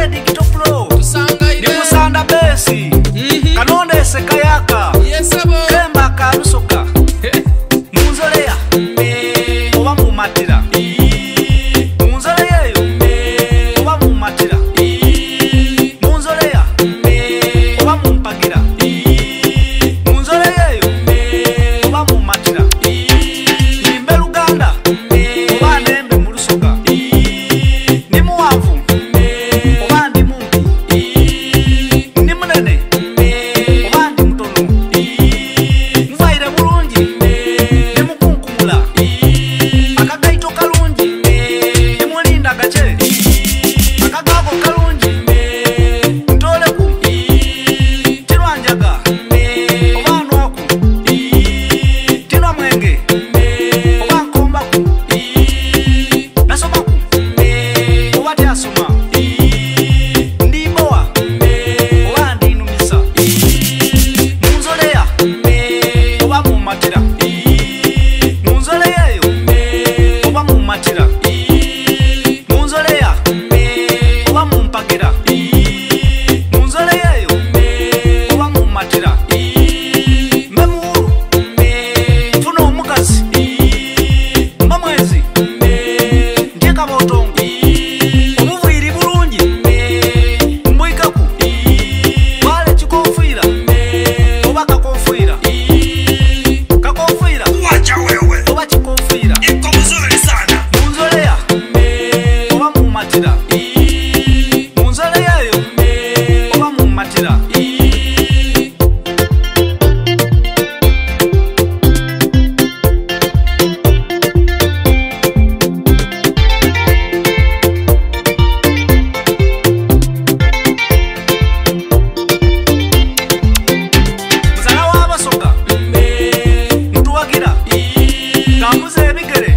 Ndeese Digital Pro. Tusangaire. Ndi musanda besi. Kanondeese kayaka. Yes, sebo. Kemba ka lusoga. Munzoleya oba mumatira. Munzoleya eyo oba mumatira. Munzoleya oba mumpagira. Munzoleya eyo oba mumatira. Nimbe Luganda oba nembe mu Lusoga. Ndi muwanvu oba ndi mumpi. Ndi munene oba ndi mutono. Nvaire bulungi ndi mukunkumula. Akagaito kalungi ndi mulinda gace. Akagago kalungi ntoleku. Tinwa njaga oba nwaku. Tinwa mwenge oba nkombaku. Nasomaku oba tyasoma. Ndi mbowa oba ndinumisa. Munzoleya oba mumatira. Munzoleya eyo oba mumatira. Munzoleya oba mumpagira. Munzoleya eyo oba mumatira. Mbe muwulu nfuna omukazi. Mba mwezi ndye kabotongo. Obuviiri bulungi mbwikaku. Twala ekikofiira oba kakofiira. Kakofiira Wacha wewe. oba kikofiira. Iko mzuri sana. Munzoleya oba mumatira. Munzoleya eyo oba mumatira. Muzala w'Abasoga mutuwagira. Tambuza ebigere.